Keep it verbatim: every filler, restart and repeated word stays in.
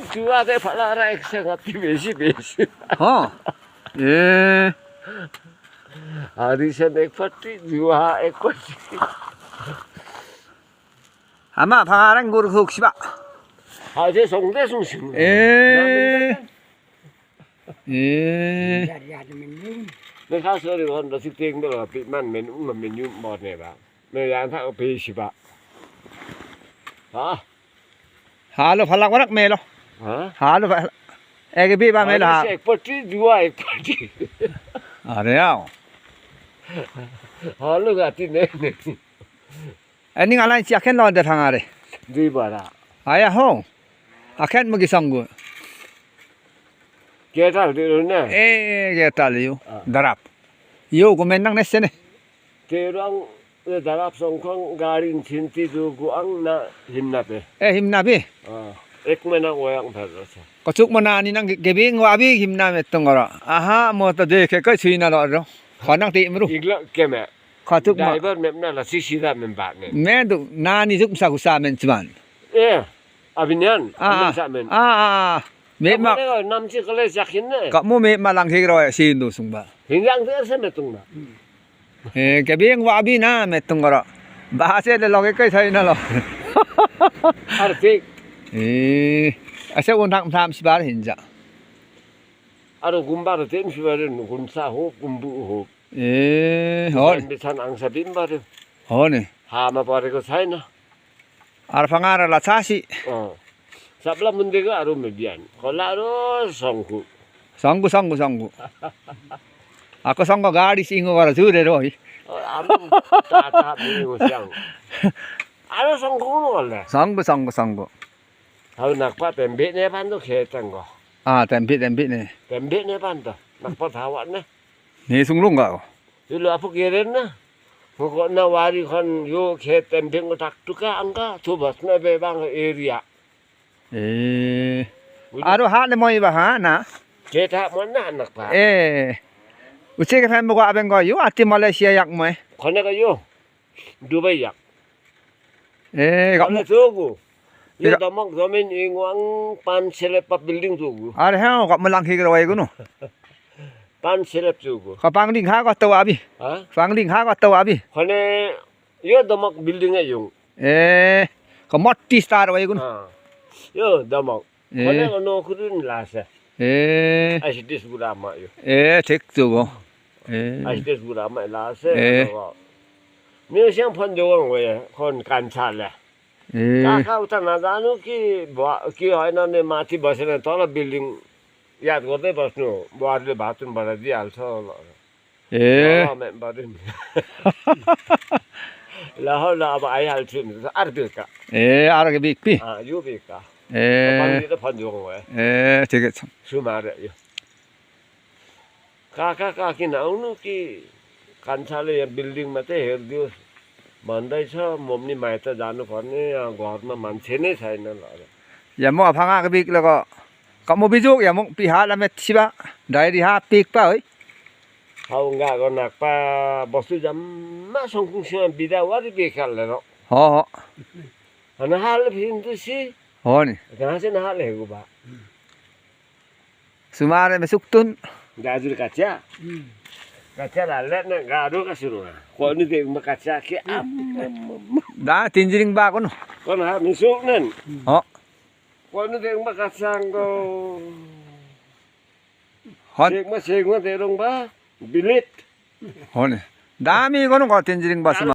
Dua de pala ra ek sang ati besi besi. Ha. Eh. Hari sen ek pati, dua ek pati. Ama pangarang guru huk siba. Haje songde sung sing. Eh. Eh. Ne ka sori hon da sik ting da pi man men ung men yum mo ne ba. Ne yang ta pe siba. Ha. Halo phalak warak melo. Ha? Halo phalak. Ek bi ba melo ha. Hari se ek pati, dua ek pati. Are ao. Halo gati ne ne. Ani ngalai si aken lo de thangare. Dui bara. Aya ho. Aken mugi sanggu. Ketal di ne. Eh, ketal yu. Ah. Darap. Yu gumen nang nese ne. Terang, eh, darap songkong garin sinti tu guang na himna pe. Eh, himna pe. Ah, ek mena wayang pe rasa. Kachuk mana ani nang gebing wa abi himna metong ora. Aha, mo ta de ke kai suina lo ro. Khanang ti mru. Igla keme. Kachuk ma. Driver mem na la sisi da mem ba ne. Me du nani juk sa kusa men chuan. Eh, abinyan. Ah, amin ah. Sa men. Ah, ah, ah. Me ma. Kamu ne nam si kale jakin ne. Kamu me ma lang ke ro ya sin du sung ba. Hinjang te se metung na. Eh, ke bing wa bi na metung ro. Ba se le lo ke kai sai na lo. Artik. Eh, ase un thak tham si bar hinja. Aro gumbar tem si bar gunsa ho gumbu ho. Eh, hon. Bisan, bisan angsa bim bar. Hon. Ha ma bar ko sai na. Ar pangara la chasi. Oh. Sabla munde ga aro mebian. Kola aro songku. Songku, songku, songku. Ako songku gari singo gara jure roi. Oh, aro tata bingo siang. Aro songku no le. Songku, songku, songku. Hau nakpa tembe ne pan do khetang go. Ah, tembe, tembe ne. Tembe ne pan do. Nakpa thawa ne. Ne sunglung ga. Ilo apu keren na. Pokok na wari kon yo khe tembeng tak tuka angka tu bas na be bang area. Eh. Aro ha le moi ba ha na. Khe ta mon na anak pa. Eh. Uche ke phem ko abeng ko yo ati Malaysia yak moi. Kone ko yo. Dubai yak. Eh, kamu. Kone tu ku. Yo damok zamin ingwang pan selep pa building tu ku. Are ha kamu lang hi kero ai kuno. Pan selep tu ku. Ka pangding ha ka tau abi. Ha? Pangding ha ka tau abi. Kone yo damok building e yung. Eh, ka motti star wai kun. Ha. Yo damok. Eh. Kone ono kudun lasa. Eh. Asitis gula ma yo. Eh, thik tu go. Eh. Asitis gula ma lasa. Eh. Ni siang pon jowang wai kon kansa le. Eh. Kaka uta na janu ki ba ki hai na ne mati basena tola building yat gote basnu buat le batun bara di alsa. Eh. Laho me barim. Laho la ba ai hal chim ar bika. Eh, ar ge bik pi. Ah, yu bika. Eh. Pan di pan jong we. Eh, thik ase. Sumare yo. Kaka kaki na unu ki kansale ya building mate her dius. Mandai cha momni maita janu parne ya gorma manchene saina la. Ya mo aphanga ge bik lego. Kamu bijuk ya mung piha la met siba. Dai di ha pik pa oi. Hau nga go nakpa bostu jamma songkung sima bida wari bekal le ro. Ho ho. Ana hal phin tu si. Ho ni. Kena se na hal le go ba. Sumare me suktun. Gajur kacha. Kacha la le na garu ka suru na. Ko ni de ma kacha ke am. Da tinjiring ba kono. Kono ha misuk nen. Ho. Ko ni de ma kacha ngo. Hon. Sek ma sek ma de rong ba. Bilit. Hon. Dami kono ko tinjiring ba suma.